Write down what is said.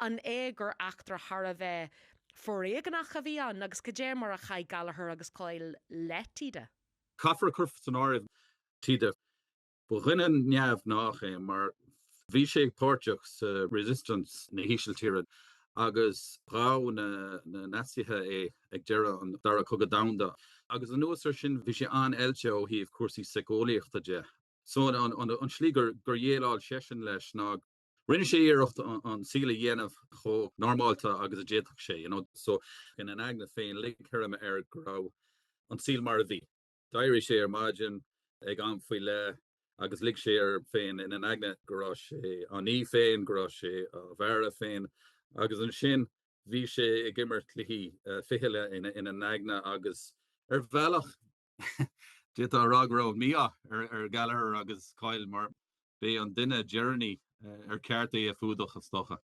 An é gur eachtra thar a bheith foréigneach a bhí ann agus cad é mar a chaith Gallagher agus Coyle le Tiede? Caithfear a chur san áireamh Tiede. Ba dhuine neamhghnách é mar bhí sé páirteach sa Resistance na hÍsiltíre agus ghabh na Naitsithe é ag deireadh an Dara Cogadh Domhanda. Agus anuas air sin bhí sé an-oilte ó thaobh cúrsaí síceolaíochta de. So an tslí gur dhéileáil seisean leis ná rinne sé iarracht an saol a dhéanamh chomh normálta agus a d'fhéadfadh sé, you know. So ina aigne féin lig sé air go raibh an saol mar a bhí. D'éirigh sé ar maidin ag am faoi leith agus lig sé air féin ina aigne go raibh sé á ní féin, go raibh sé á bhearradh féin agus ansin bhí sé ag imirt cluichí fichille ina aigne agus ar bhealach d'fhéadfá a rá go raibh mí-ádh ar Gallagher agus Coyle mar b'é an duine deireanaí ar cheart é a fuadach is dócha.